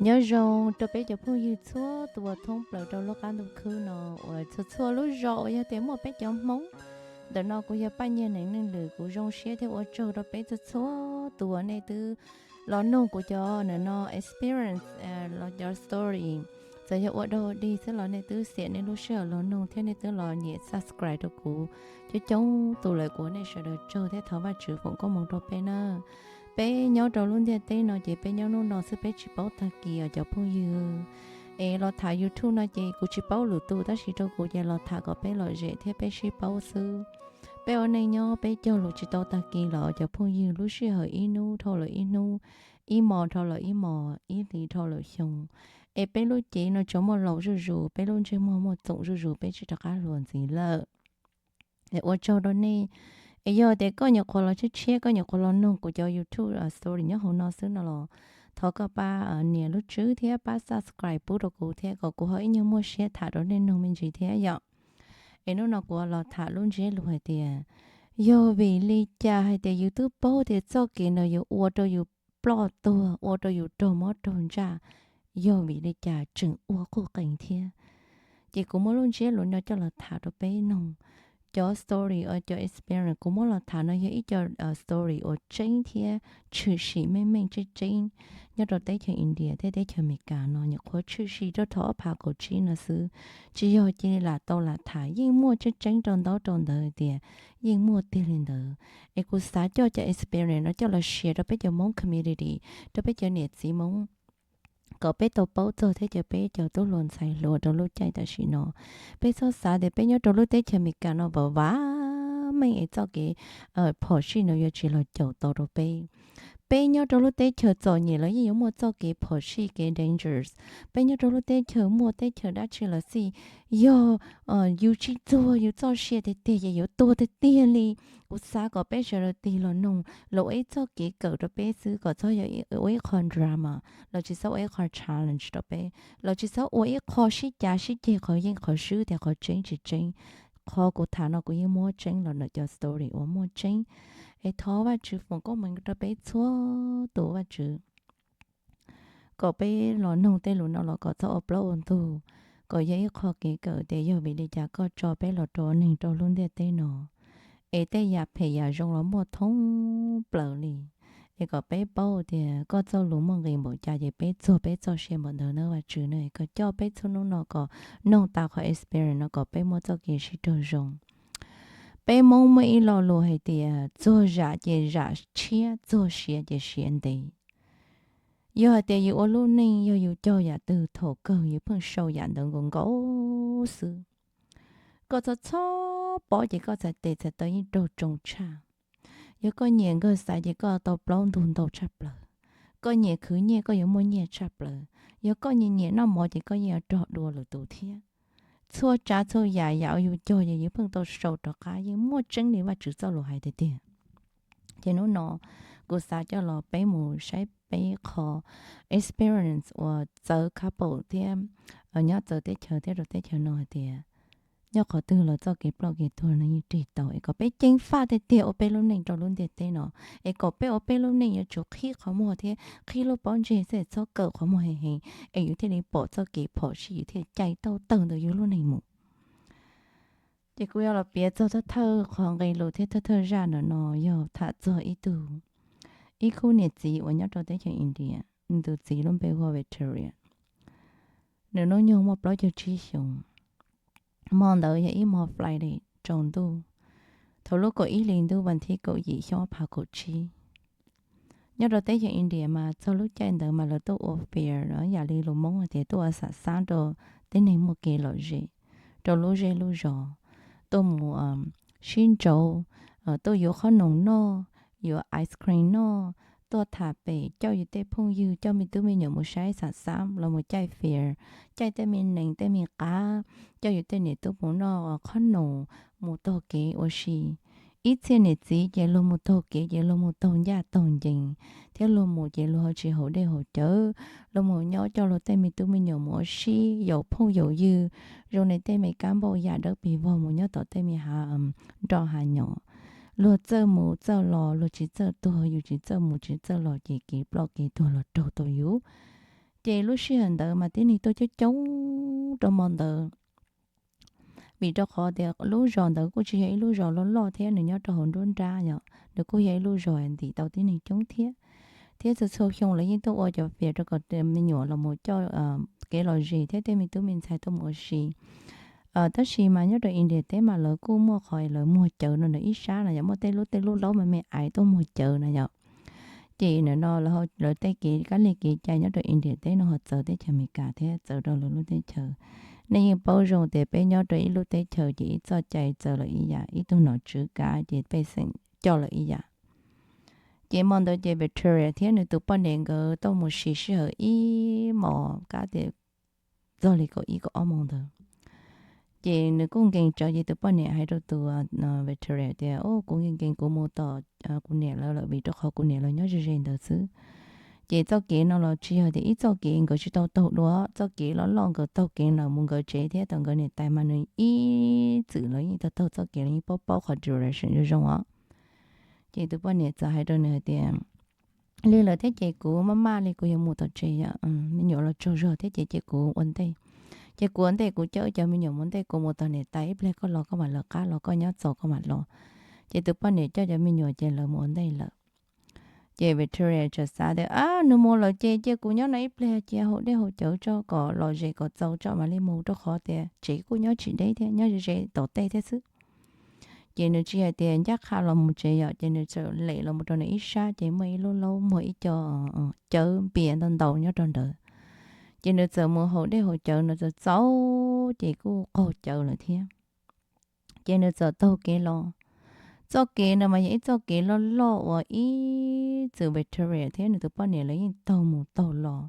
Nyob zoo rau peb cov phooj ywg txhua tus uas thoob plaws rau lub qab ntuj khwb no uas txhua txhua lub zos uas yog tias muaj peb cov Hmoob. Ntawm no kuv yog Paj Nyiag Neev Neej Lwm, kuv zoo siab thiab ua tsaug rau peb txhua txhua tus uas nej twb los nug kuv cov ntawm no experience, los cov story. Txawm yog ua dog dig xwb los nej twb xiam nej lub sij hawm los nug thiab nej twb los nyem subscribe rau kuv. Coob coob tus lawm, kuv ua nej sawv daws tsaug thiab thov Vajtswv foom koob hmoov rau peb na. Peb nyob rau lub ntiaj teb no ces peb nyob hnub no xwb, peb tsis paub tag kis os cov phooj ywg. Es los tham YouTube no ces kuv tsis paub lwm tus, tab sis rau kuv ces los tham kom peb lom zem thiab peb sib paub xwb. Peb ua neej nyob peb cog lus tsis tau tag kis los cov phooj ywg, lub sij hawm ib hnub dhau lawm ib hnub, ib hmos dhau lawm ib hmos, ib hlis dhau lawm xyoo. Es peb lub cev no tsuas muaj laus zuj zus, peb lub ntsej muag muaj txoom zuj zus, peb tsis rov qab hluas ntxiv lawm. Es ua tsaug rau nej. Es yog tias koj nyuam qhuav los tshiab tshiab, koj nyuam qhuav los nug kuv cov YouTube story nyob hauv no xwb no los thov koj pab nias lub tswb thiab pab subscribe pub rau kuv thiab kom kuv ho ib nyuag muaj siab tham rau nej nug me ntsis thiab yom. Es hnub no kuv los tham lub ntsiab lus hais tias, yog vim li cas hais tias yus twb paub tias txoj kev ntawd yuav ua rau yus ploj tuag, ua rau yus raug mob raug ntsaj, yog vim li cas tseem ua quj qees thiab? Ces kuv muab lub ntsiab lus no coj los tham rau peb noog. Cov story, cov experience kuv muab los tham no yog ib co story uas tseeb thiab tshwm sim meej meej tseeb tseeb nyob rau teb chaws India thiab teb chaws Amelikas no, nyuam qhuav tshwm sim rau thaum ob phav kaum tsib no xwb. Tsis yog cia li lam tau lam tham, yeej muaj tseeb tseeb rau ntaub rau ntawv tias yeej muaj tiag li ntawd. Es kuv xav coj cov experience no coj los share rau peb cov Hmoob community, rau peb cov niam txiv Hmoob, kom peb tau paub txog thiab cov peb cov tub hluas ntxhais hluas rau lub caij tam sim no. Peb txhob xav tias peb nyob rau lub teb chaws Amelikas no vam vam meej es txoj kev phom sij no yuav tsis los caum tau rau peb. Peb nyob rau lub teb chaws txom nyem los yeej yuav muaj txoj kev phom sij, kev dangers. Peb nyob rau lub teb chaws muaj teb chaws dab tsi los xij, yog yus tsis txuag yus txoj sia tiag tiag ces yuav tuag tiag tiag li. Kuv xav kom peb sawv daws tig los noog los ua ib txoj kev kawm rau peb xwb, kom txhob yog ua ib qho drama, los tsis txhob ua ib qho challenge rau peb, los tsis txhob ua ib qho sib cav sib ceg qhov yeej qhov swb tias qhov tseeb tsis tseeb. Qhov kuv tham no kuv yeej muab tseeb los ntawm cov story uas muaj tseeb. Es thov Vajtswv foom koob hmoov rau peb txhua tus, Vajtswv kom peb los noog tej lus no los kom txhob ua plaub ua ntug, kom yog ib qho kev kawm tias yog vim li cas koj tso peb los rau neeg rau lub ntiaj teb no. Es tej yam phem yam zoo los muaj thoob plaws li. Es kom peb paub tias koj txoj lus muaj nqis npaum cas ces peb txuag peb txoj sia npaum ntawd na Vajtswv na. Koj coj peb txhua hnub no kom noog tas qhov experience no kom peb muaj txoj kev sib raug zoo. Peb Hmoob muaj ib lo lus hais tias txuag zam ces zam tshiab, txuag siav ces siav ntev. Yog hais tias yus ua lub neej yog yus cog yam twg thaum kawg yus pheej sau yam ntawd nkaus nkaus xwb. Koj txhob txhob pob ces koj txhais tes txhais taw yeej raug tsoo tshaj. Yog koj nyiam nkawg xaiv ces koj tau plaub ntug ntau tshaj plaws. Koj nyiam khwv nyiaj koj yuav muaj nyiaj tshaj plaws. Yog koj nyiam nyiam noj mov ces koj yeej yuav rog dua lwm tus thiab. Txhua tsav txhua yam yam uas yus cog ces yus pheej tau sau rov qab, yeej muaj tseeb li Vajtswv txoj lus hais tiag tiag. Ces hnub no kuv xav coj los peb mus saib peb qho experience uas txawv couple thiab nyob txawv teb chaws thiab rau teb chaws no hais tias nyob qhov twg los txoj kev ploj kev tuag no yeej rig tau. Es kom peb ceev faj tiag tiag ua peb lub neej rau lub ntiaj teb no, es kom peb ua peb lub neej yuav tsum qhib qhov muag thiab qhib lub pob ntseg xwb, txhob kawm qhov muag heev heev, es yus thiaj li pom txoj kev phom sij, yus thiaj cais tau tawg ntawm yus lub neej mus. Ces kuv yuav los piav txog thawj thawj qhov nqe lus thiab thawj thawj zaj ntawm no, yog tham txog ib tug, ib khub niam txiv uas nyob rau teb chaws India, nws tus txiv lub npe hu ua Victoria. Nws hnub nyoog muaj plaub caug tsib xyoos. Hmo ntawd yog ib hmo Friday tsaus ntuj, thaum lub kaum ib hlis ntuj vas thib kaum yim xyoo ob phav kaum tsib. Nyob rau teb chaws India mas txog lub caij ntawd mas lawv tuaj ua fair, yam li lus Hmoob hais tias tuaj ua xam xab rau tej neeg muaj kev lom zem, rau lub zej lub zos, tuaj mus sib ntsauv, tuaj yuav qhob noom noj, yuav ice cream noj, tuaj tham pem, coj yus tej phooj ywg, coj me tub me nyuam mus saib xam xab, los mus caij fair, caij tej me nees tej me qav, coj yus tej niam tub mus noj qhob noom, mus taug kev ua si. Ib txhia niam txiv ces luag mus taug kev ces luag mus taug ncaj taug ncees, thiab luag mus ces luag ho tsis haus dej haus cawv, luag mus nyob coj luag tej me tub me nyuam mus ua si, yaum phooj yaum ywg, zoo li tej me kab npauj yam dawb pes vog mus nyob tom tej me hav nroj hav nyom. Luag txawj mus txawj los, luag tsis txawj tuag, yus tsis txawj mus tsis txawj los ces kev ploj kev tuag los raug tau yus. Ces lub sij hawm ntawd mas tib neeg tuaj coob coob rau hmo ntawd, vim rau qhov tias lub zos ntawd kuj tsis yog ib lub zos loj loj thiab, nws nyob rau hauv nruab nrab yom, nws kuj yog ib lub zos ntim tau tib neeg coob thiab. Thiab txhua txhua xyoo lawv yeej tuaj ua cov fias rau kom me nyuam los mus coj kev lom zem thiab tej me tub me ntxhais tuaj mus ua si. Tab sis mas nyob rau India teb mas lawv kuj muaj qhov lawv muag cawv no ntawm ib sab na yom, muaj tej lub tej lub laub me me aiv tuaj muag cawv na yom. Ces nim no lawv tej kev kab li kev cai nyob rau India teb no ho txawv teb chaws Amelikas thiab txawv rau lwm lub teb chaws. Nej yeej paub zoo tias peb nyob rau ib lub teb chaws ces ib txoj cai txawv lawm ib yam, ib tug nom tswv kav ces pej xeem coj lawm ib yam. Ces hmo ntawd ces Victoria thiab nws tus poj niam nkawd tuaj mus si sij hawm ib hmos kab tias txog li kaum ib kaum ob moos ntawd. Ces nws kuj nkees tsawv ces tus poj niam hais rau tus Victoria tias, Kuv nkees nkees kuv mus tom kuv niam lawv lawm vim rau qhov kuv niam lawv nyob ze ze ntawd xwb. Ces txoj kev no los tsis yog tias ib txoj kev nkawd tsis tau taug dua, txoj kev loj loj nkawd taug kev lawm mus nkawd tsev thiab tom nkawd niam tais mas nws ib txwm lawv yeej taug taug txoj kev, lawv yeej paub paub qhov direction zoo zoo os. Ces tus poj niam txawm hais rau nws hais tias, Li lawm thiab ces kuv maj maj li kuv yuav mus tom tsev yom, me nyuam los tsaug zog thiab ces ces kuv ua ntej. Ces kuv ua ntej kuv coj wb cov me nyuam mus ntej, kuv mus tom niam tais ib pliag koj los koj mam lawv qab los, koj nyob txaus koj mam los. Ces tus poj niam coj cov me nyuam ces lawv mus ua ntej lawm. Ces Victoria txawm xav tias, Ab, nws mus lawm ces cia kuv nyob no ib pliag cia haus dej haus cawv tso kom lom zem kom txaus tso mam li mus, rau qhov tias tsev kuj nyob tsis deb thiab, nyob ze ze tom tej thiab xwb. Ces nws tsis hais tias ncaj qha los mus tsev yom, ces nws txawm lem los mus rau nws ib sab ces muaj ib lub laub muag ib co cawv npias ntau ntau nyob rau ntawd. Ces nws txawm mus haus dej haus cawv, nws txawm txaus ces kuj qaug cawv lawm thiab. Ces nws txawm taug kev los. Txoj kev no mas yog ib txoj kev loj loj uas ib txwm Victoria thiab nws tus poj niam lawv yeej taug mus taug los.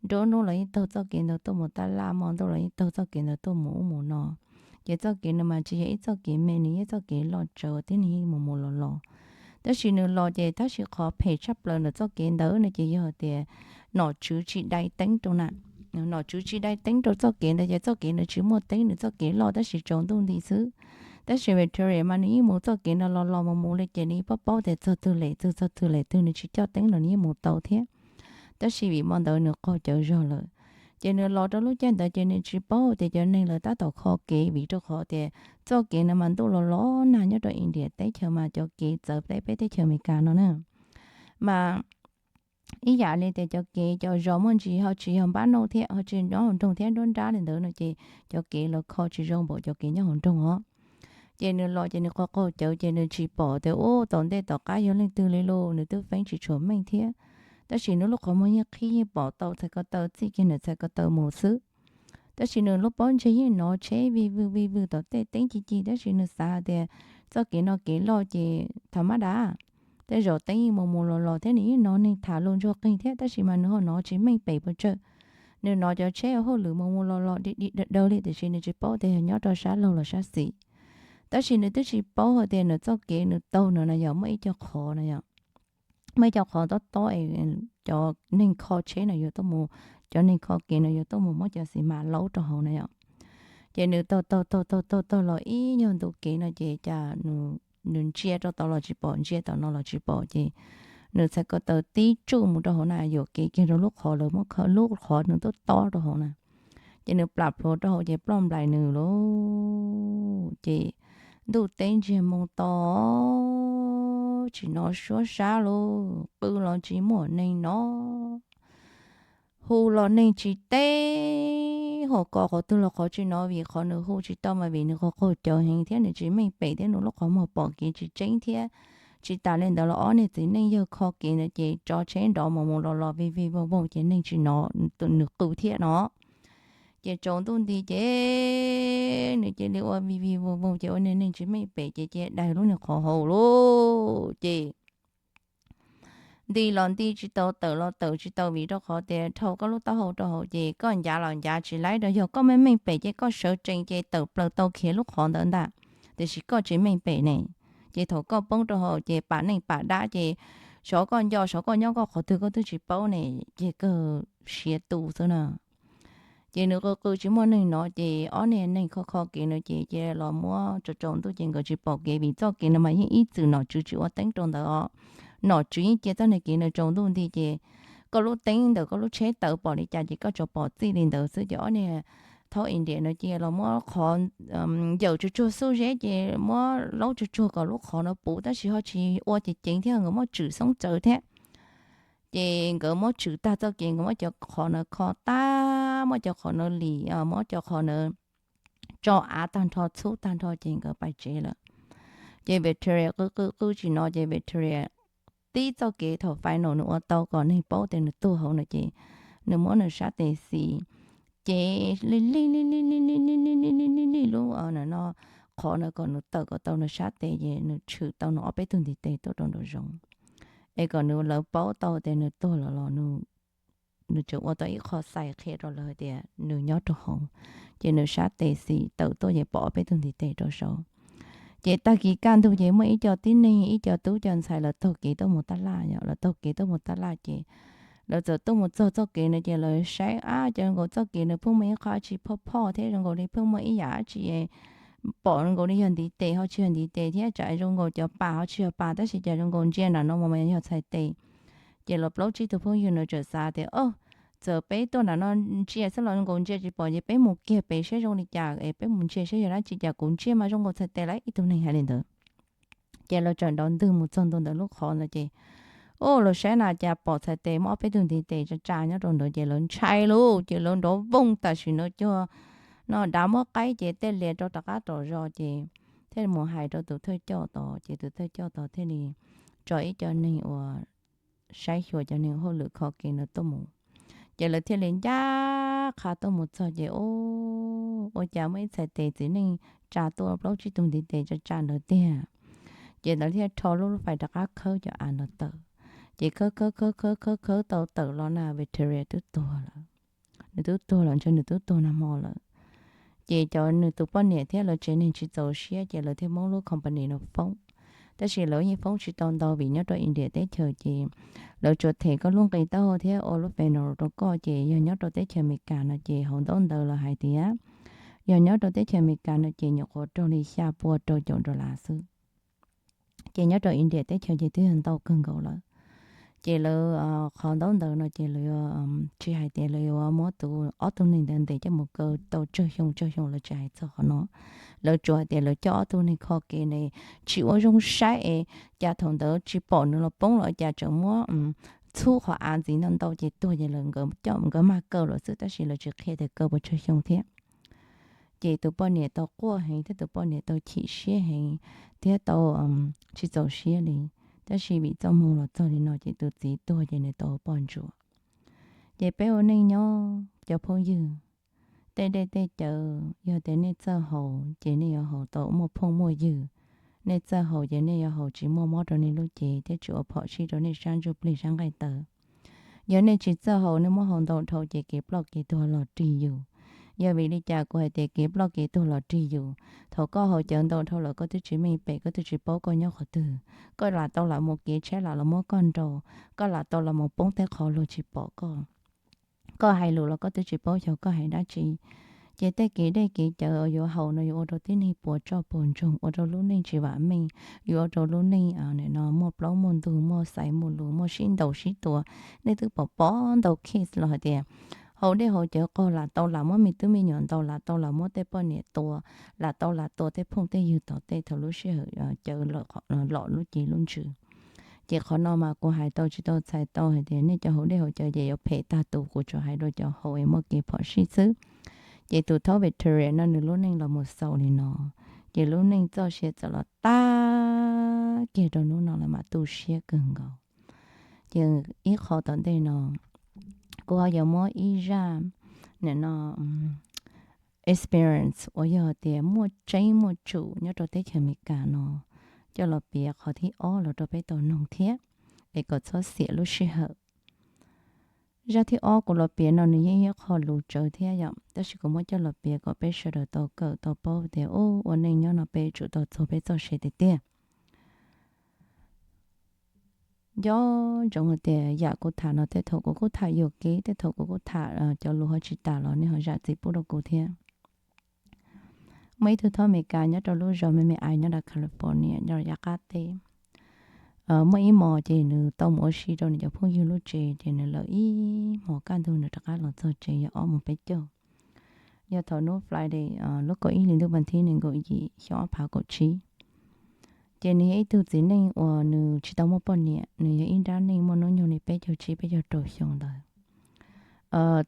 Nruab hnub los yeej taug txoj kev ntawd tuaj mus tab laj, hmo ntuj los yeej taug txoj kev ntawd tuaj mus ub mus no. Ces txoj kev no mas tsis yog ib txoj kev me, nws yog ib txoj kev loj tsawv uas tib neeg yeej mus mus los los. Tab sis nws los ces tab sis qhov phem tshaj plaws ntawm txoj kev ntawd no ces yog tias nom tswv tsis dai teeb rau na. Nom tswv tsis dai teeb rau txoj kev ntawd ces txoj kev ntawd tsis muaj teeb, nws txoj kev loj tab sis tsaus ntuj nti xwb. Tab sis Victoria mas nws yeej mus txoj kev no los los mus mus li ces nws yeej paub paub tias txog twg lem twg, txog twg lem twg, nws tsis coj teeb los nws yeej mus tau thiab. Tab sis vim hmo ntawd nws qaug cawv zog lawm, ces nws los rau lub caij ntawd ces nws tsis paub tias cov neeg lawv tab tom kho kev, vim rau qhov tias txoj kev no mas ntuj los los nag nyob rau India teb chaws mas cov kev txawv peb teb chaws Amelikas no na. Mas ib yam li tias cov kev cov zos muaj ntsis ho tsis yog npab nauj thiab ho tsis nyob hauv nroog thiab nruab nrab li ntawd no ces cov kev lawv kho tsis zoo npaum cov kev nyob hauv nroog os. Ces nws los ces nws qaug qaug cawv ces nws tsis pom tias ub tom ntej tom qab yog leej twg li lauj, nws twb feeb tsis tshua meej thiab. Tab sis nws lub qhov muag yeej qhib yeej pom tau txhais ko taw, txij kiag nws txhais ko taw mus xwb. Tab sis nws lub pob ntseg yeej hnov tsheb vij vwj vij vwj tom tej teeb ci ci, tab sis nws xav hais tias txoj kev no kev loj ces tham mab dav, tej zaum teeb yeej mus mus los los thiab, nws yeej hnov neeg tham lus ntsuag qeeg thiab, tab sis mas nws ho hnov tsis meej pem pes tsawg. Nws hnov cov tsheb hauj lwm mus mus los los di di daws daws li, tiam sis nws tsis paub tias yog nyob rau sab laug los sab xis. Tab sis nws twb tsis paub hais tias nws txoj kev nws taug no na yog muaj ib co qhov no yom, muaj ib co qhov tob tob es cov neeg kho tsheb no yuav tuaj mus, cov neeg kho kev no yuav tuaj mus muab cov xis mas laub rau hauv na yom. Ces nws taug taug taug taug taug taug los ib nyuag ntu kev no ces cas nws ntsia rau tod los tsis pom, ntsia tom no los tsis pom, ces nws txhais ko taw tib tsuj mus rau hauv na, yuam kev kiag rau lub qhov lawv muab kho, lub qhov nws tuaj tob rau hauv na. Ces nws plam plhuav rau hauv ces ploj nplaim nws lauj. Ces ntuj teb ntsiag moo to, tsis hnov suab sab lauj, qw los tsis muaj neeg hnov, hu los neeg tsis teb, ho kos qhov twg los qhov tsis hnov, vim qhov nws hu tsis tau mas vim nws qaug qaug cawv heev thiab nws tsis meej pem thiab nws lub qhov muag pom kev tsis tseeb thiab. Tsis tas li ntawd los ob niag txiv neej yawg kho kev ntawd ces tso tsheb nrov mus mus los los vij vij voog voog ces neeg tsis hnov nws qw thiab no. Ces tsaus ntuj nti ces nws cia li ua vij vij voog voog ces ua niag neeg tsis meej pem ces cia daig lub niag qhov hauv lauj. Ces nti los nti tsis tau, tawm los tawm tsis tau, vim rau qhov tias dhau koj lub taub hau rau hauv ces koj ncav los ncav tsis laib rau, yog koj meej meej pem ces koj sawv tsees ces tawm plaws tau khiav lub qhov ntawd ntag. Tiam sis koj tsis meej pem ne, ces thaum koj poob rau hauv ces pam neej pam dab ces xyov koj nco xyov koj nyob koj qhov twg koj twb tsis paub ne, ces kawg siav tu xwb na. Ces nws qw qw tsis muaj neeg hnov ces ob niag neeg kho kho kev no ces cia los muab tsaus tsaus ntuj ces nkawd tsis pom kev vim txoj kev no mas yeej ib txwm nom tswv tsis ua teeb rau ntawd os. Nom tswv yeej cia txoj niag kev no tsaus ntuj nti ces koj lub teeb ntawm koj lub tsheb tawm pom li cas ces koj tsuas pom txij li ntawd xwb. Ces ob niag thaub India no ces los muab qhov yawm tsuag tsuag xub zeb ces muab laub tsuag tsuag kom lub qhov no puv tab sis ho tsis ua ces ceev thiab nkawd muab tswm xoob tsawv thiab. Ces nkawd muab tswm tag txoj kev nkawd muab cov qhov na kho tag, muab cov qhov na lim, muab cov qhov na tso av tag nrho txhub tag nrho ces nkawd pais tsev lawm. Ces Victoria qw qw qw tsis no ces Victoria tib txoj kev thaum final nws ua tau kom neeg paub tias nws tuag hauv no ces nws muab nws sab tes xis, ces li li li li li li li li li li li li lub no qhov no kom nws tawm kom tau nws sab tes ces nws tshwm tau nws ob peb tug ntiv tes tuaj rau nraum zoov, es kom nws lawv paub tau tias nws tuag lawm los nws tseem ua tau ib qho xais qhia rau lawv hais tias nws nyob rau hauv. Ces nws sab tes xis tawm tuaj ces pom ob peb tug ntiv tes rau saud. Ces tag kis kaj ntug ces muaj ib co tib neeg ib co tub co ntxhais lawv taug kev tuaj mus tab laj, lawv taug kev tuaj mus tab laj ces lawv txawm tuaj mus txog txoj kev no ces lawv saib ab, cov zoo nkaus txoj kev nws pheej muaj ib qho dab tsi phoj phoj thiab zoo nkaus li pheej muaj ib yam dab tsi pom zoo nkaus li yog ntiv tes ho tsis yog ntiv tes thiab tsam zoo nkaus cov pas ho tsis yog pas tab sis cas zoo nkaus ntsia nram no mas yog txhais tes. Ces los plaub tsib tug phooj ywg no txawm xav tias, o, txawm peb tuaj nram no ntsia xwb los zoo nkaus ntsia tsis pom ces peb mus kiag pem saib zoo li cas es peb mus ntsia saib yog dab tsi cas kuv ntsia mas zoo nkaus txhais tes lawm, ib tug neeg hais li ntawd. Ces lawv txawm nrov ntwg mus txog ntua ntawm lub qhov ntawd ces, o, lawv saib na cas pom txhais tes muaj ob peb tug ntiv tes tsa tsa nyob rau ntawd ces lawv ntshai lauj, ces lawv nrov voog tam sim no cuag no dav muab qaib ces tej lias rau rov qab tom zos ces thiaj mus hais rau tus thawj coj tod ces tus thawj coj tod thiaj li tso ib co neeg uas saib xyuas cov neeg hauj lwm kho kev no tuaj mus. Ces lawv thiaj li ncaj qha tuaj mus txog ces, o, ua cas muaj ib txhais tes txiv neej tsa tuaj plaub tsib tug ntiv tes tsa tsa ntawd tiag. Ces lawv thiaj rho lub lub fais rov qab khawb cov av ntawd tawm. Ces khawb khawb khawb khawb khawb khawb tau tawm los na Victoria twb tuag lawm. Nws twb tuag lawm, ntshe nws twb tuag nag hmo lawm. Ces cov nws tus poj niam thiab lawv tsev neeg tsis txaus siab ces lawv thiaj muab lub company no foob. Tab sis lawv yeej foob tsis tau ntau vim nyob rau India teb chaws ces lawv tsuas them koj lub nqi taub hau thiab ua lub funeral rau koj, ces yog nyob rau teb chaws Amelikas no ces hauv ntaub ntawv lawv hais tias yog nyob rau teb chaws Amelikas no ces nyuam qhuav raug li xya pua rau caum dollar xwb. Ces nyob rau India teb chaws ces twb yog ntau kawg nkaus lawm. Ces lawv, qhov ntaub ntawv no ces lawv tsis hais tias lawv yuav muab tus ob tug neeg ntawd ntes coj mus kaw tau tsawg xyoo tsawg xyoo, lawv tsis hais txog qhov no. Lawv tsuas hais tias lawv coj ob tug neeg kho kev ne tsis ua zoo saib es cas thaum ntawd tsis pom nws los poob los cas tseem muab txhub qhov av ntxiv ntau ntau ces tuag ces lawv coj nkawd mag kaw lawm xwb, tab sis lawv tsis qhia tias kaw puas tsawg xyoo thiab. Ces tus poj niam tau quaj heev thiab tus poj niam tau chim siab heev thiab tau tsis txaus siab li. Tab sis vim txoj hmoo los txog li no ces tus txiv tuag ces nws tau poj ntsuam. Ces peb ua neej nyob cov phooj ywg, tej dej tej cawv yog tias nej txawj haus ces nej yuav haus tau muaj phooj muaj ywg. Nej txawj haus ces nej yuav haus tsis muaj mob rau nej lub cev thiab tsis ua phom sij rau nej sab ntsuj plig sab nqaij tawv. Yog nej tsis txawj haus, nej muab haus ntau dhau ces kev ploj kev tuag los rig yus. Yog vim li cas kuv hais tias kev ploj kev tuag los rig yus? Thaum koj haus cawv ntau dhau lawm koj twb tsis meej pem, koj twb tsis paub koj nyob qhov twg. Koj lam tau lam mus kev tshaib lam los muab koj nrau, koj lam tau lam mus poob tej qhov luag tsis pom koj. Koj hais lus los koj twb tsis paub xyov koj hais dab tsi. Ces tej kev dej kev cawv uas yuav haus no yuav ua rau tib neeg puas tsuaj puas ntsoog, ua rau lub neej tsis vam meej, yuav ua rau lub neej no muaj plaub muaj ntug, muaj xaiv muaj lus, muaj sib ntaus sib tua. Nej twb pom pom ntau case los hais tias haus dej haus cawv qaug lam tau lam muab me tub me nyuam ntaus, lam tau lam muab tej poj niam tua, lam tau lam tua tej phooj tej ywg tom tej thaum lub sij hawm cawv lom lub cev lub ntsws. Ces qhov no mas kuv hais tau tsis tau txhais tau hais tias nej cov haus dej haus cawv ces yuav phem tag tus, kuv tsuas hais rau cov haus es muaj kev phom sij xwb. Ces tus thaub Victoria no nws lub neej los mus xaus li no, ces lub neej txoj sia txawm los tag kiag rau hnub no lawm mas tu siab kawg nkaus. Ces ib qho tom ntej no kuv ho yuav muab ib zaj nim no experience uas yog tias muaj tseeb muaj tsum nyob rau teb chaws Amelikas no coj los piav qhov thib ob los rau peb tau noog thiab, es kom txhob xiam lub sij hawm. Zaj thib ob kuv los piav no nws yeej yog qho lus tsawv thiab yom, tab sis kuv muab coj los piav kom peb sawv daws tau kawm tau paub tias ua neej nyob no peb tsum tau txuag peb txoj sia tiag tiag. Nco ntsoov hais tias yam kuv tham no tej thaum kuv kuj tham yuam kev, tej thaum kuv kuj tham cov lus ho tsis tas los nej ho zam txim pub rau kuv thiab. Muaj ib tug thaub Amelikas nyob rau lub zos me me ais nyob rau California nyob rau yav qab teb. muaj ib hmos ces nws tau mus ua si rau nws cov phooj ywg lub tsev, ces nws lawm ib hmos kaj ntug nws rov qab los txog tsev yog ob moos peb caug. Yog thaum hnub Friday lub kaum ib hlis ntuj vas thib nees nkaum yim xyoo ob phav kaum tsib. Ces nws yog ib tug txiv neej uas nws tsis tau muaj poj niam, nws yog ib nrab neej muaj hnub nyoog li peb caug tsib peb caug rau xyoo ntawd.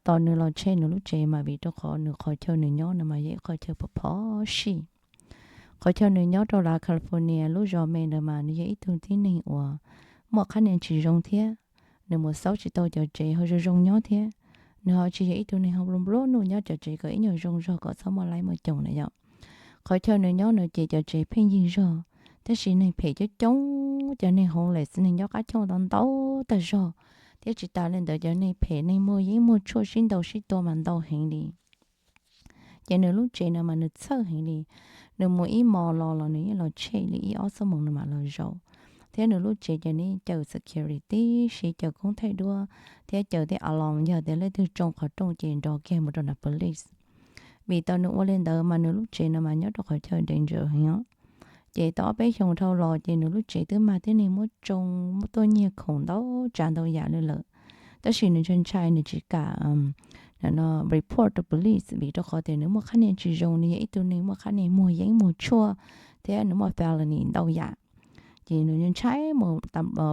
Tos nws los tshem nws lub tsev mas vim rau qhov nws qhov chaw nws nyob no mas yog ib qhov chaw phom phom sij. Qhov chaw nws nyob rau lav California lub zos me ntawd mas nws yog ib tug tib neeg uas muaj qhab nias tsis zoo thiab. Nws mus xauj tsis tau cov tsev ho zoo zoo nyob thiab. Nws ho tsis yog ib tug neeg ho nplua nplua nuj nyob cov tsev kom ib nyuag zoo zog kom txhob muaj laib muaj coos na yom. Qhov chaw nws nyob nws ces cov tsev pheej yig zog, tab sis neeg phem coob coob, cov neeg homeless neeg nyob qab choj ntau ntau tag zog, thiab tsis tas li ntawd cov neeg phem neeg muag yeeb muag tshuaj sib ntaus sib tua mas ntau heev li. Ces nws lub tsev no mas nws txhawj heev li. Nws mus ib hmos los los nws yeej los tshem li ib ob xuab moos no mam los zaum. Thiab nws lub tsev ces nws yeej caw security tib si, caw koob thaij duab thiab caw tej alarm, yog tias leej twg tsoo qhov rooj ces nrov kiag mus rau nram police. Vim tau nws ua li ntawd mas nws lub tsev no mas nyob rau qhov chaw danger heev os. Ces tau ob peb xyoos dhau los ces nws lub tsev twb mag tib neeg muab tsoo, muab tuaj nyiag khoom ntau tsav ntau yam li lawm. Tab sis nws ntshai ntshai nws tsis kam report rau police vim rau qhov tias nws muaj qhab nias tsis zoo, nws yog ib tug neeg muaj qhab nias muag yeeb muag tshuaj thiab nws muaj felony ntau yam. Ces nws ntshai mus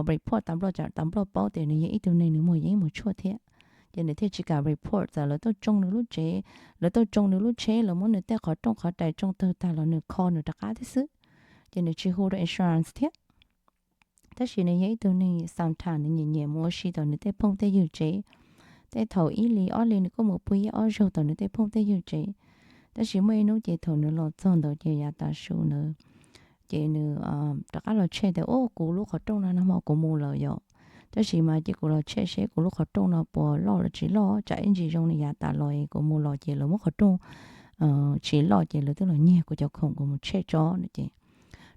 report tas nploj tsam tas nploj paub tias nws yog ib tug neeg nws muag yeeb muag tshuaj thiab. Ces nws thiaj tsis kam report, txawm lawv tuaj tsoo nws lub tsev, lawv tuaj tsoo nws lub tsheb, lawv muab nws tej qhov rooj qhov rais tsoo tawg tag los nws kho nws rov qab thiab xwb. Ces nws tsis hu rau insurance thiab. Tab sis nws yog ib tug neeg sometimes nws nyiam nyiam mus ua si tom nws tej phooj tej ywg tsev. Tej thaum ib hlis ob hlis nws kuj mus pw ib ob zaug tom nws tej phooj tej ywg tsev. Tab sis muaj ib hnub ces thaum nws los txog ntawd ces yav tav su ntawd ces nws rov qab los check tias, Ub, kuv lub qhov rooj no nag hmo kuv mus lawm yom. Tab sis mas cia kuv los check seb kuv lub qhov rooj no puas loj los tsis loj, tsam ib ntsis zoo li yav tas los es kuv mus los ces lawv muab qhov rooj tsis loj ces lawv twb los nyiag kuv cov khoom kuv mus check tso no ces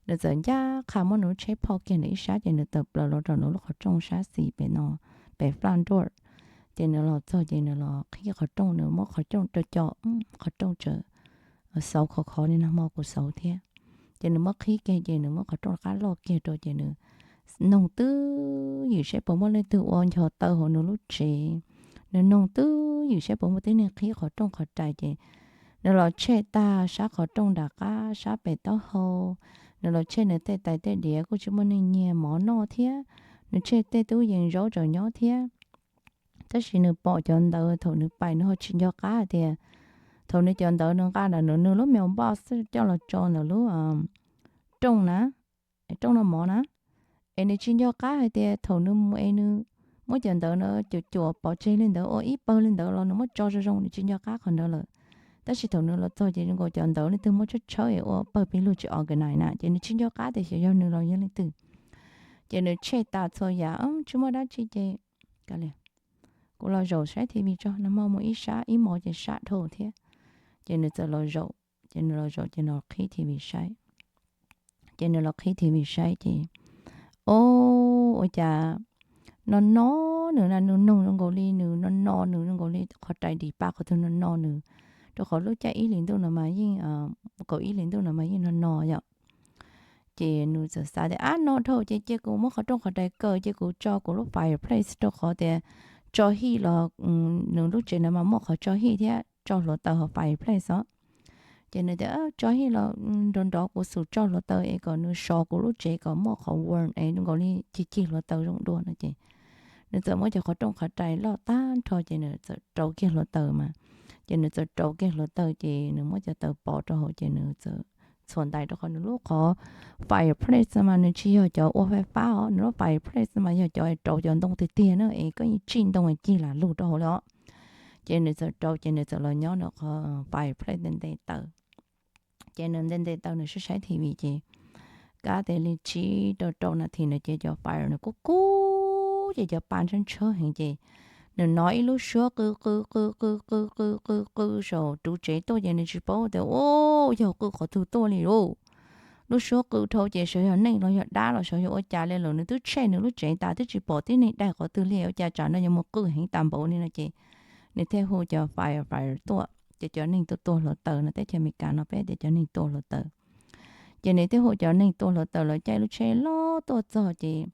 nws txawm ncaj qha muab nws lub tsheb phoj kiag ntawm ib sab ces nws tawm plaws los rau nws lub qhov rooj sab xis pem no, pem front door. Ces nws los txog ces nws los qhib qhov rooj, nws muab qhov rooj rau co, qhov rooj tsaws xauv khov khov li nag hmo kuv xauv thiab. Ces nws muab qhib kiag ces nws muab qhov rooj rov qab loj kiag rau ces nws noog twb ywm saib puas muaj leej twg ua ncho taw hauv nws lub tsev. Nws noog twb ywm saib puas muaj tib neeg qhib qhov rooj qhov rais ces nws los check tag sab qhov rooj nram qab sab pem taub hau. Nws los check nws tej tais tej diav kuj tsis muaj neeg nyiag mov noj thiab. Nws check tej tub yees zaub tseem nyob thiab. Tab sis nws pom cov ntawv thaum nws pais nws ho tsis nco qab hais tias thaum nws cov ntawv nws nqa ntawm nws lub mailbox coj los tso ntawm lub rooj na, rooj noj mov na, es nws tsis nco qab hais tias thaum nws mus es nws muab cov ntawv no cuam cuam pov tseg li ntawd ua ib pawg li ntawd los nws muab tso zoo zoo, nws tsis nco qab qhov ntawd lawm. Tab sis thaum nws los txog ces zoo nkaus cov ntawv leej twg muab tshawb tshawb es ua pawg pes lug tsis organize na, ces nws tsis nco qab tias xyov yog nws los yog leej twg. Ces nws check tas txhua yam tsis muaj dab tsi ces kuv los zaum saib T V tso, nag hmo mus ib sab ib hmos ces sab dhau thiab. Ces nws txawm los zaum, ces nws los zaum ces nws qhib T V saib. Ces nws los qhib T V saib ces, o, ua cas no no nws na, nws noog zoo nkaus li nws no no nws zoo nkaus li qhov rais dim pa qhov twg no no nws, rau qhov lub caij ib hlis ntuj no mas yeej, kaum ib hlis ntuj no mas yeej no no yom. Ces nws txawm xav tias, Ab, no dhau ces cia kuv muab qhov rooj qhov rais kaw, cia kuv tso kuv lub fireplace rau qhov tias tso hij los nws lub tsev no mas muaj qhov tso hij thiab tso hluav taws hauv fireplace os. Ces nws tias, Tso hij los nrov nrov kuv xum tso hluav taws es kom nws sov kuv lub tsev kom muaj qhov warm es zoo nkaus li cig cig hluav taws zoo dua no ces nws txawm muab cov qhov rooj qhov rais loj tag nrho ces nws txawm rauv kiag hluav taws mas. Ces nws txawm rauv kiag hluav taws ces nws muab cov taws pov rau hauv ces nws txawm txhuam ntais rau qhov nws lub qhov fireplace mas nws tsis yog cov ua fais fab os, nws lub fireplace mas yog cov rauv cov ntoo tiag tiag na es koj yeej tsij ntoo cig lam lug rau hauv li os. Ces nws txawm rauv ces nws txawm los nyob nws qhov fireplace nte nte taws. Ces nws nte nte taws nws saib saib T V ces kab tes li tsib rau rau nas this no ces cov fire nws kub kub ces cov pa ntshab ntshab heev ces nws hnov ib lub suab qw qw qw qw qw qw qw qw saum ruv tsev tuaj ces nws tsis paub tias, U, yog qw qhov twg tuaj li lauj? Lub suab qw dhau ces xyov yog neeg los yog dab los xyov yog ua cas li lawm, nws twb check nws lub tsev tas twb tsis pom tib neeg daig qhov twg li, ua cas tsam no yuav mus qw heev tas npaum li no ces nws thiaj hu cov firefighter tuaj. Ces cov neeg tuaj tua hluav taws no, teb chaws Amelikas no peb tias cov neeg tua hluav taws. Ces nws thiaj hu cov neeg tua hluav taws lawv caij lub tsheb loj tuaj txog ces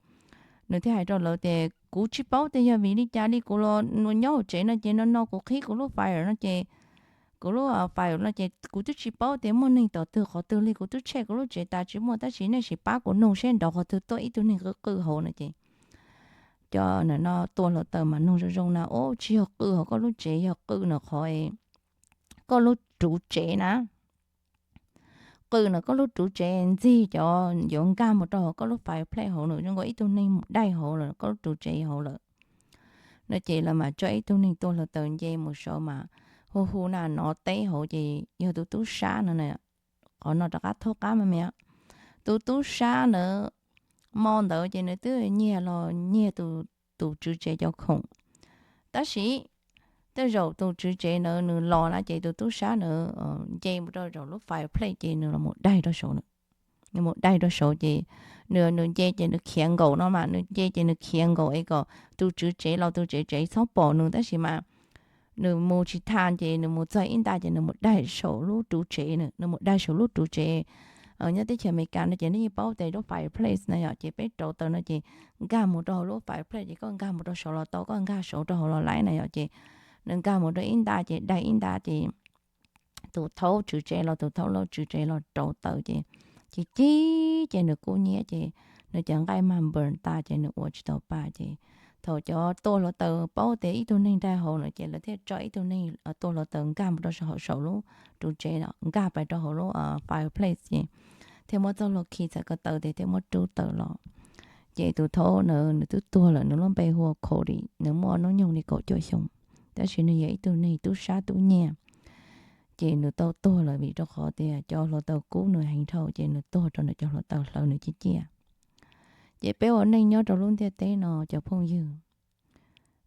Nws thiaj hais rau lawv tias, kuv tsis paub tias yog vim li cas li, kuv los nyob hauv tsev no ces no no kuv qhib kuv lub file no ces, kuv lub file no ces kuv twb tsis paub tias muaj neeg tom twg qhov twg li, kuv twb check kuv lub tsev tas tsis muaj, tab sis nej sim pab kuv nug seb nrov qhov twg tuaj ib tug neeg qw qw hauv no ces cov no tuaj hluav taws mas nug zoo zoo na, ub, tsis yog qw hauv koj lub tsev, yog qw na qhov koj lub ruv tsev na. Qw na koj lub ruv tsev ntxig cov yuav nkag mus rau hauv koj lub fireplace hauv na, zoo nkaus ib tug neeg mus daig hauv lawm koj lub ruv tsev hauv lawm no ces lawv mas tso ib tug neeg tuaj hluav taws nce mus saud mas hu hu na no teb hauv ces yog tus tub sab no na. Qhov no rov qab thaub qab mas me, tus tub sab ntawd mo ntawd ces nws twb nyiag los nyiag tus tswv tsev cov khoom, tab sis tej zaum tus tswv tsev ntawd nws los na ces tus tub sab ntawd nce mus rau zaum lub fireplace ces nws los mus daig rau saud. Nws mus daig rau saud ces nws, nws nce ces nws khiav nkaum no mas, nws nce ces nws khiav nkaum es kom tus tswv tsev los tus tswv tsev txhob pom nws, tab sis mas nws mus tsis tha ces nws mus txog ib nta ces nws mus daig saum lub ruv tsev, nws mus daig saum lub ruv tsev. Nyob teb chaws Amelikas no ces nej yeej paub tias lub fireplace na yom, ces peb rauv taws no ces nkag mus rau hauv lub fireplace ces koj nkag mus rau saud los tau, koj nkag saud rau hauv los laib na yom, ces nws nkag mus rau ib nta ces daig ib nta ces tus thaub tswv tsev los tus thaub laus tswv tsev los rauv taws ces, ces cib ces nws kub hnyiab ces nws cov nqaij mas npws tas ces nws ua tsis tau pa ces thaum cov tuaj hluav taws paub tias ib tug neeg daig hauv no ces lawv thiaj tso ib tug neeg tuaj hluav taws nkag mus rau hauv saum lub ruv tsev, nkag pais rau hauv lub fireplace ces thiaj muab txoj hlua khi txhais ko taw tes thiaj muab rub tawm los. Ces tus thaub ntawd nws twb tuag lawm, nws lub npe hu ua Cody, nws muaj hnub nyoog li kaum cuaj xyoo, tab sis nws yog ib tug neeg tub sab tub nyiag. Ces nws tau tuag lawm vim rau qhov tias cov hluav taws kub nws heev dhau ces nws tuag rau ntawm cov hluav taws hlawv nws ciaj ciaj. Ces peb ua neej nyob rau lub ntiaj teb no cov phooj ywg,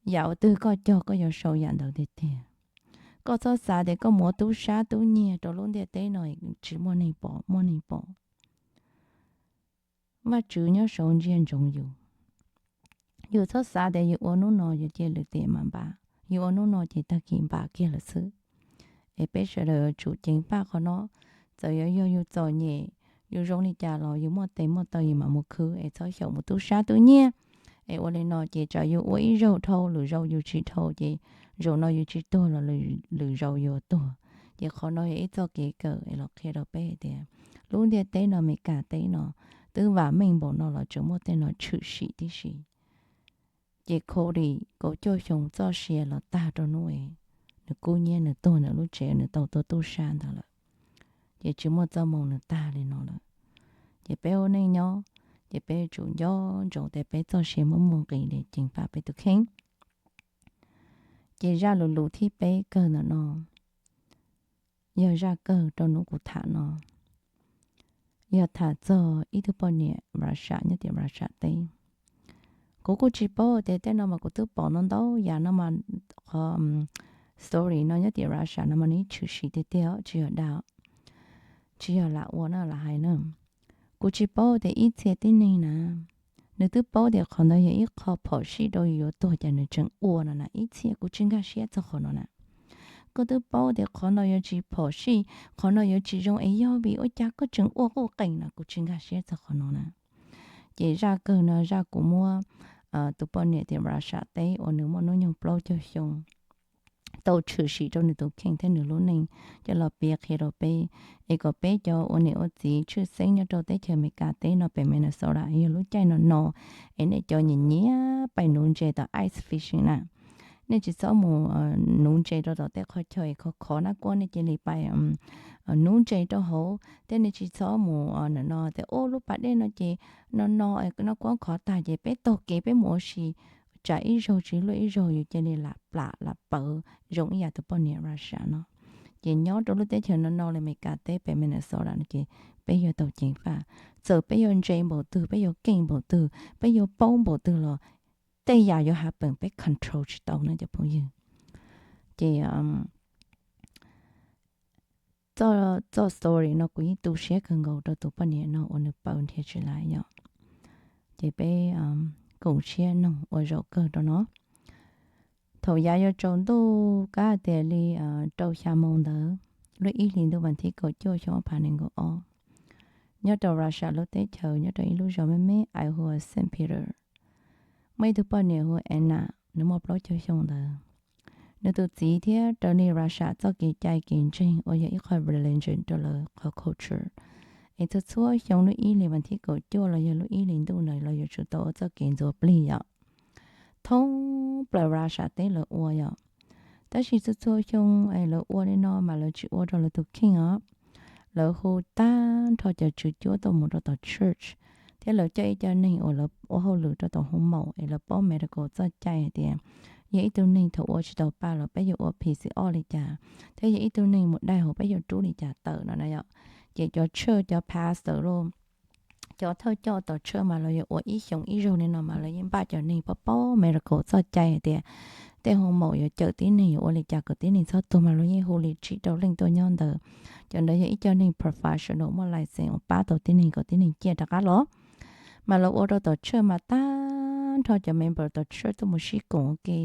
yam uas twg koj cog koj yuav sau yam ntawd tiag tiag. Koj txhob xav tias koj mus ua tub sab tub nyiag rau lub ntiaj teb no tsis muaj neeg pom, muaj neeg pom. Vajtswv nyob saud ntsia ntsoov yus. Yus txhob xav tias yus ua hnub no yus cia lwm tiam mam npam, yus ua hnub no ces tag kis npam kiag lawm xwb. Es peb sawv daws yuav tsum ceev faj qhov no. Txawm yuav yog yus txom nyem, yus zoo li cas los yus muaj tes muaj taw yus mam mus khwv, es txhob xyaum mus tub sab tub nyiag. Es ua li no ces tsam yus ua ib zaug dhau, lwm zaus yus tsis dhau ces zaum no yus tsis tuag los lwm zaus yus tuag. Ces qhov no yog ib txoj kev kawm es los qhia rau peb hais tias lub ntiaj teb no, Amelikas teb no, twb vam meej npaum no los tseem muaj tej no tshwm sim tib si. Ces Cody kaum cuaj xyoo txoj sia los tag rau hnub es nws kub hnyiab nws tuag ntawm lub tsev nws tau tuaj tub sab ntawd lawm. Ces tsis muaj txoj moo nws tag li no lawm. Ces peb ua neej nyob, ces peb yuav tsum nco ntsoov tias peb txoj sia muaj muaj nqis li, ceev faj peb tus kheej. Ces zaj lus lus thib peb kawg ntawm no yog zaj kawg rau hnub kuv tham no, yog tham txog ib tug poj niam Russia nyob tim Russia teb. Kuv kuj tsis paub tias tej no mas kuv twb pom no ntau yam no mas, qhov story no nyob tim Russia no mas nws tshwm sim tiag tiag, tsis yog dag, tsis yog lam ua na lam hais na. Kuv tsis paub tias ib txhia tib neeg na, nws twb paub tias qhov ntawd yog ib qho phom sij rau yus yuav tuag cas nws tseem ua no na. Ib txhia kuv tsis nkag siab txog qhov no na. Koj twb paub tias qhov no yuav tsis phom sij, qhov no yuav tsis zoo es yog vim ua cas koj tseem ua quj qees no, kuv tsis nkag siab txog qhov no na. Ces zaj kawg no zaj kuv muab tus poj niam tim Russia teb uas nws muaj hnub nyoog plaub caug xyoo tau tshwm sim rau nws tus kheej thiab nws lub neej coj los piav qhia rau peb, es kom peb cov ua niam ua txiv tshwj xeeb nyob rau teb chaws Amelikas teb no pem Minnesota yog lub caij no no es nej cov nyiam nyiam pais nuv ntses tom ice fishing na, nej tsis txhob mus nuv ntses rau tom tej qhov chaw khov khov nab kuab, nej cia li pais nuv ntses rau hauv thiab nej tsis txhob mus no no tias ub lub pas dej no ces no no nab kuab khov tag ces peb taug kev peb mus ua si, tsam ib zaug tsis luaj ib zaug yus cia li lam plam lam pawv zoo ib yam tus poj niam Russia no. Ces nyob rau lub teb chaws no no li Amelikas teb pem Minnesota no ces peb yuav tau ceev faj. Txawm peb yuav ntse npaum twg, peb yuav keej npaum twg, peb yuav paub npaum twg los tej yam yuav happen peb control tsis tau na cov phooj ywg. Ces txoj story no kuv yeej tu siab kawg nkaus rau tus poj niam no uas nws paws nrhiav tsis laiv yom. Ces peb koom siab noog ua zaum kawg rau no. Thaum yav yuav tsaus ntuj kab tias li rau xya moo ntawd, lub ib hlis ntuj vas thib kaum cuaj xyoo ob phav nees nkaum ob, nyob rau Russia lub teb chaws nyob rau ib lub zos me me hu ua Saint Peter. Muaj ib tug poj niam hu Anna, nws muaj plaub caug xyoo ntawd. Nws tus txiv thiab raws li Russia txoj kev cai kev ntseeg uas yog ib qho religion rau lawv qhov culture, es txhua txhua xyoo lub ib hlis vas thib kaum cuaj los yog lub ib hlis ntuj ntawd lawv yuav tsum tau ua txoj kev ntxuav plig yom. Thoob plaws Russia teb lawv ua yom. Tab sis txhua txhua xyoo es lawv ua li no mas lawv tsis ua rau lawv tus kheej os. Lawv hu tag nrho cov tswv cuab tuaj mus rau tom church, thiab lawv coj ib co neeg uas lawv ua hauj lwm rau tom hoo maum es lawv paub medical txoj cai hais tias yog ib tug neeg thaum ua tsis tau pa los peb yuav ua P C R li cas, thiab yog ib tug neeg mus dai hauv peb yuav rub li cas tawm no na yom. Ces cov church cov pastor los cov thawj coj tom church mas lawv yuav ua ib xyoos ib zaug li no mas lawv yeej npaj cov neeg paub paub medical txoj cai hais tias tej hoo maum yuav cawm tib neeg yuav ua li cas kom tib neeg txhob tuag mas lawv yeej hu li tsib rau leej tuaj nyob ntawd. Cov ntawd yog ib co neeg professional muaj license uas pab tau tib neeg kom tib neeg ciaj rov qab los. Mas lawv ua rau tom church mas tag nrho cov member tom church tuaj mus sib koom ua ke.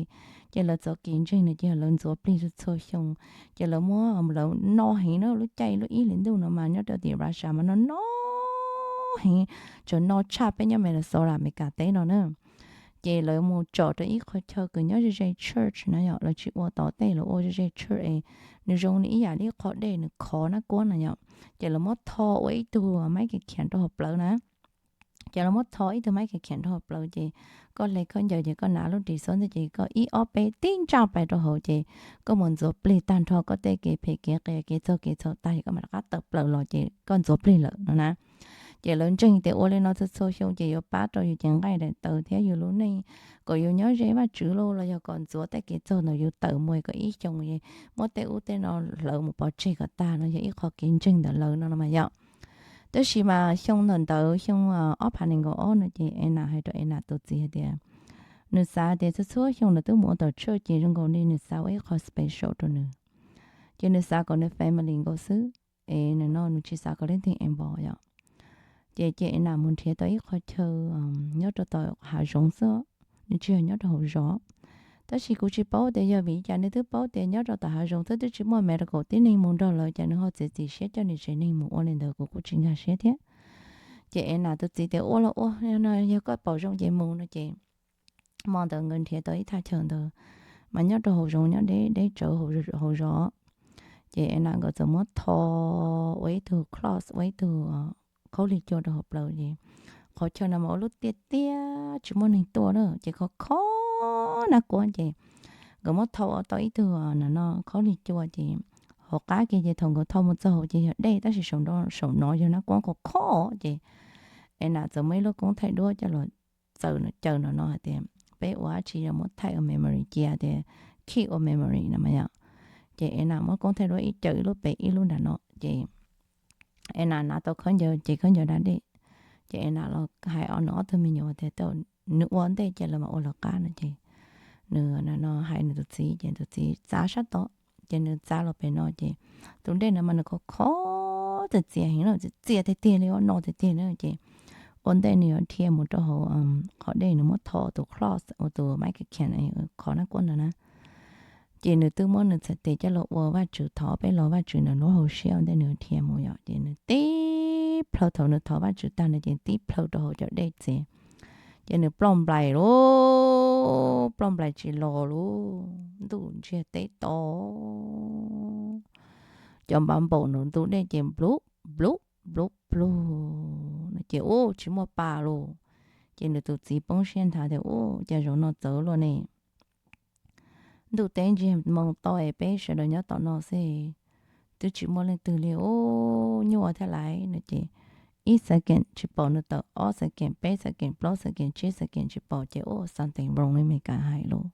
Ces lawv txoj kev ntseeg no ces yog lawv ntxuav plig txhua txhua xyoo. Ces lawv muab lawv no heev na, lub caij lub ib hlis ntuj no mas nyob rau tim Russia mas no no heev, tseem no tshaj peb nyob Minnesota Amelikas teb no na. Ces lawv mus tsom rau ib qho chaw kws nyob ze ze church na yom, lawv tsis ua tom tej, lawv ua ze ze church es nws zoo li ib yam li ib qho dej nws khov nab kuab na yom. Ces lawv muab tho ua ib tug maiv kev khiam rau hauv plawv na. Ces lawv muab tho ib tug maiv kev khiam rau hauv plawv ces koj hle khaub ncaws ces koj hnav lub ris xub ntiag ces koj ib ob peb tib ntsaj pais rau hauv ces koj mus ntxuav plig tag nrho koj tej kev phem kev qias kev txaug kev txhaum tag ces koj mam rov qab tawm plaws los ces koj ntxuav plig lawm no na. Ces lawv ntseeg tias ua li no txhua txhua xyoo ces yuav pab rau yus cev nqaij daim tawv thiab yus lub neej, kom yus nyob ze Vajtswv los los yog kom ntxuav tej kev txaug ntawm yus tawm mus kom ib xyoos muab tej ub tej no hlawv mus pov tseg kom tag no yog ib qho kev ntseeg ntawm lawv no no mas yom. Tab sis mas xyoo ntawm ntawd xyoo ob phav nees nkaum ob no ces Anna hais rau Anna tus txiv hais tias nws xav tias txhua txhua xyoo nws twb mus ua tom church ces zoo nkaus li nws xav ua ib qho special rau nws, ces nws xav kom nws family nkaus xwb, es nws no nws tsis xav kom leej twg involve yom. Ces ces Anna mus nrhiav tau ib qho chaw nyob rau tom hav zoov xwb, nws tsis yog nyob rau hauv zos. Tab sis kuv tsis paub tias yog vim li cas, nws twb paub tias nyob rau tom hav zoov xwb twb tsis muaj medical tib neeg mus nrog lawv, cas nws ho txiav txim siab coj nws tsev neeg mus ua li ntawd, kuv kuj tsis nkag siab thiab. Ces Anna tus txiv tias ua los ua, yog koj pom zoo ces mus no ces hmo ntawd nkawd nrhiav tau ib thaj chaw ntawd mas nyob rau hauv zoov, nyob deb deb tsawv hauv zos. Ces Anna nkawd txawm muab tho ua ib tug closet, ua ib tug khaub lig cua rau hauv plawv ces qhov chaw no mas ua lub tiaj tiaj tsis muaj neeg tuaj na ces khov kho nab kuab ces nkawd muab tho ua tau ib tug no khaub lig cua ces hauv qab kiag ces thaum nkawd tho mus txog hauv ces yog dej tab sis saum no yog nab kuab khov kho ces Anna txawm muaj ib lub koob thaij duab coj los txaws caws no no hais tias peb ua dab tsi yog muab thaij ua memory cia tias keep ua memory no mas yom. Ces Anna muab koob thaij duab ib caws ib lub pem ib lub nram no ces Anna hnav tau khaub ncaws ces khaub ncaws da dej. Ces Anna los hais nws ob tug me nyuam tias nws ua ntej ces lawv mam ua lawv qab no ces nws no hais nws tus txiv ces tus txiv txav sab tod ces nws txav los pem no ces tus dej no mas nws khov kho txias txias heev na, txias tiag tiag li, ua no tiag tiag na ces ua ntej nws yuav dhia mus rau hauv qhov dej nws muab tho tus closet ua tus maiv kev khiam qhov nab kuab ntawd na. Ces nws twb muab nws txhais tes coj los ua Vajtswv thov peb los Vajtswv nws lub hauv siab ua ntej nws dhia mus yom, ces nws tib plhaw, thaum nws thov Vajtswv tag no ces tib plhaw rau hauv cov dej txias, ces nws ploj nplaim lauj, ploj nplaim tsis los lauj, ntuj ntsiag teb to, cov npav npaum nraum ntu dej ces nplub nplub nplub plug no ces ub tsis muaj pa lauj. Ces nws tus txiv poob siab nthav tias ub cas zaum no txawv luaj ne, ntuj teb ntsiag moo to es peb sawv daws nyob tom no xwb twb tsis muaj leej twg li ub, nyuaj thiab laiv no ces ib second tsis pom nws tawm, ob second, peb second, plaub second, tsib second tsis pom ces ub something wrong li Meskas hais lauj.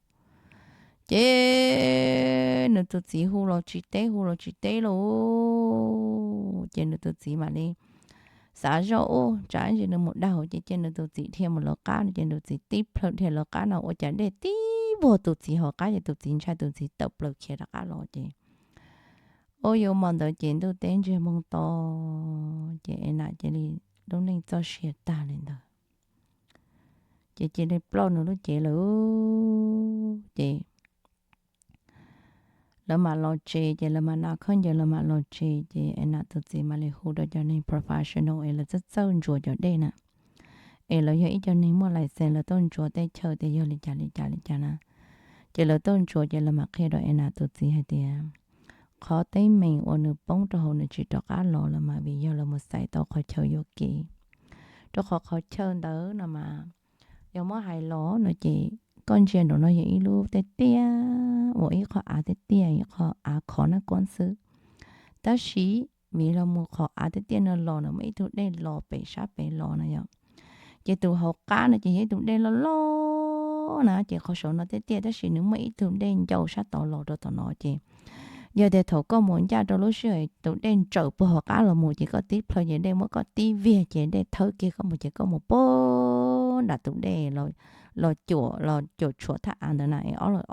Ces nws tus txiv hu los tsis teb, hu los tsis teb lauj. Ces nws tus txiv mam li xav zoj ub tsam ntsis nws mus dag hauv ces cia nws tus txiv dhia mus lawv qab no ces nws txiv tib plhaw dhia lawv qab no ua cas dej tib vuag tus txiv hauv qab ces tus txiv ntshai tus txiv tawm plaws khiav rov qab los ces ub yuav hmo ntawd ces ntuj teb ntsiag moo to ces Anna cia li lub neej txoj sia tag li ntawd. Ces cia li ploj nws lub cev lawm ces lawv mam los tsev, ces lawv mam hnav khaub ncaws lawv mam los tsev, ces Anna tus txiv mam li hu rau cov neeg professional es lawv txawj txawj ntsuas cov dej na. es lawv yog ib co neeg muaj license, lawv tuaj ntsuas tej chaw tias yog li cas li cas li cas na. Ces lawv tuaj ntsuas ces lawv mam qhia rau Anna tus txiv hais tias qhov teeb meem uas nws poob rau hauv nws tsis rov qab los lawm mas vim yog lawv mus xaiv tau qhov chaw yuam kev. Rau qhov qhov chaw ntawd no mas yog muab hais los no ces koj ntsia nraum no yog ib lub tiaj tiaj uas ib qho av tiaj tiaj, ib qho av khov na kuab xwb. Tab sis vim los mus qhov av tiaj tiaj no los nws muaj ib tug dej los pem sab pem los na yom. Ces tus hauv qab no ces yog ib tug dej loj loj na, ces qhov saum no tiaj tiaj tab sis nws muaj ib tug dej ncau sab tod los rau tom no ces yog tias thaum koj mus ncaj rau lub sij hawm tus dej ntsawm puag hauv qab los mus ces koj tib plhaw ces dej muab koj tib viag ces dej thawb kiag koj mus ces koj mus puag nram tus dej los cuam, los cuam tshuam thaj av ntawd na,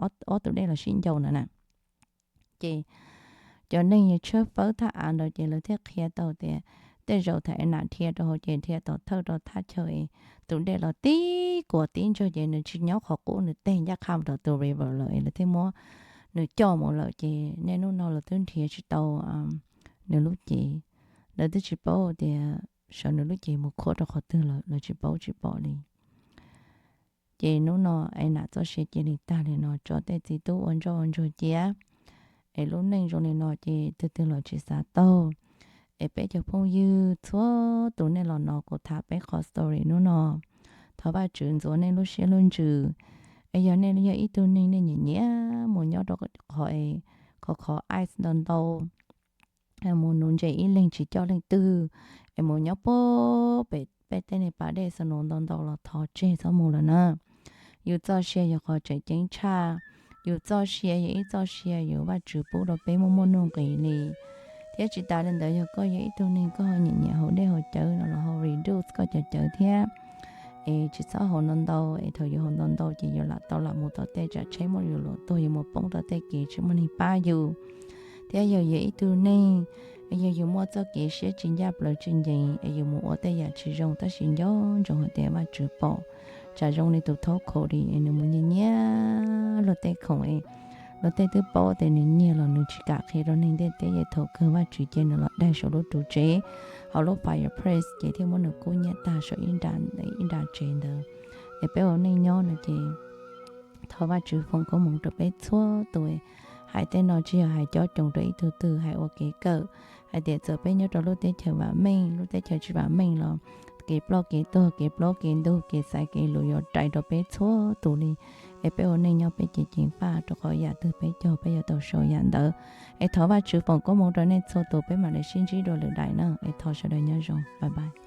ob tus dej los sib ncau ntawd na. Ces cov neeg tshaib fawb thaj av ntawd ces lawv thiaj qhia tau tias tej zaum thaum Anna dhia rau hauv ces dhia tom thawj rau thaj chaw es tus dej los tib kuam tib ntsawg ces nws tsis nyob qhov qub, nws teg ncaj qha mus rau tus river lawm es lawv thiaj muab nws coj mus lawm ces niaj hnub no lawv twb nrhiav tsis tau nws lub cev. Lawv twb tsis paub tias sawv nws lub cev mus khuam rau qhov twg lawm, lawv tsis paub tsis pom li. Ces hnub no Anna txoj sia cia li tag li no, tso tej txiv tub ua ntsoj ua ntsuag cia. Es lub neej zoo li no ces twg twg los tsis xav taug. Es peb cov phooj ywg txhua tus nej los hnov kuv tham peb qhov story hnub no, thov Vajtswv ntxuav nej lub siab lub ntsws. Es yog nej yog ib tug neeg nej nyiam nyiam mus nyob rau qhov, qhov qhov ice ntau ntau, mus nuv ntses ib leeg tsis coj leej twg, es mus nyob puag pem peb tej niag pas dej snow ntau ntau los thov tseg txhob mus lawm na. Yus txoj sia yog qhov tseem ceeb tshaj. Yus txoj sia yog ib txoj sia yus Vajtswv pub rau peb muaj muaj nuj nqis li. Thiab tsis tas li ntawd yog koj yog ib tug neeg koj ho nyiam nyiam haus dej haus cawv no los ho reduce koj cov cawv thiab. Es tsis txhob haus ntau ntau, es thaum yus haus ntau ntau ces yus lam tau lam mus tom tej tsam tsheb muab yus luam tuag, yus mus poob rau tej kev tsis muaj neeg pab yus. Thiab yog yus ib tug neeg, yog yus muaj txoj kev siab tsis ncaj plaws tsis ncees es yus mus ua tej yam tsis zoo tab sis nco ntsoov hais tias Vajtswv pom. Tsam zoo li tus thaub khoom li es nws mus nyiag nyiag luag tej khoom es luag tej twb paub tias nws nyiag los nws tsis kam qhia rau neeg ntiaj teb, ces thaum kawg Vajtswv cia nws los daig saum lub ruv tsev, hauv lub fireplace ces thiaj muab nws kub nyiab tag saum ib nra tsev ntawd. Es peb ua neej nyob no ces thov Vajtswv foom koob hmoov rau peb txhua tus. Hais tej no tsis yog hais cob coos rau ib tug twg, hais ua kev kawm hais tias txawm peb nyob rau lub teb chaws vam meej, lub teb chaws tsis vam meej los kev ploj kev tuag, kev plaub kev ntug, kev xaiv kev luv yuav rais rau peb txhua tus li. Es peb ua neej nyob peb ceev ceev faj, rau qhov yam twg peb cog peb yuav tau sau yam ntawd. Es thov Vajtswv foom koob hmoov rau nej txhua tus, peb mam li sib ntsib dua lwm daim na. Es thov sawv daws nyob zoo, bye bye.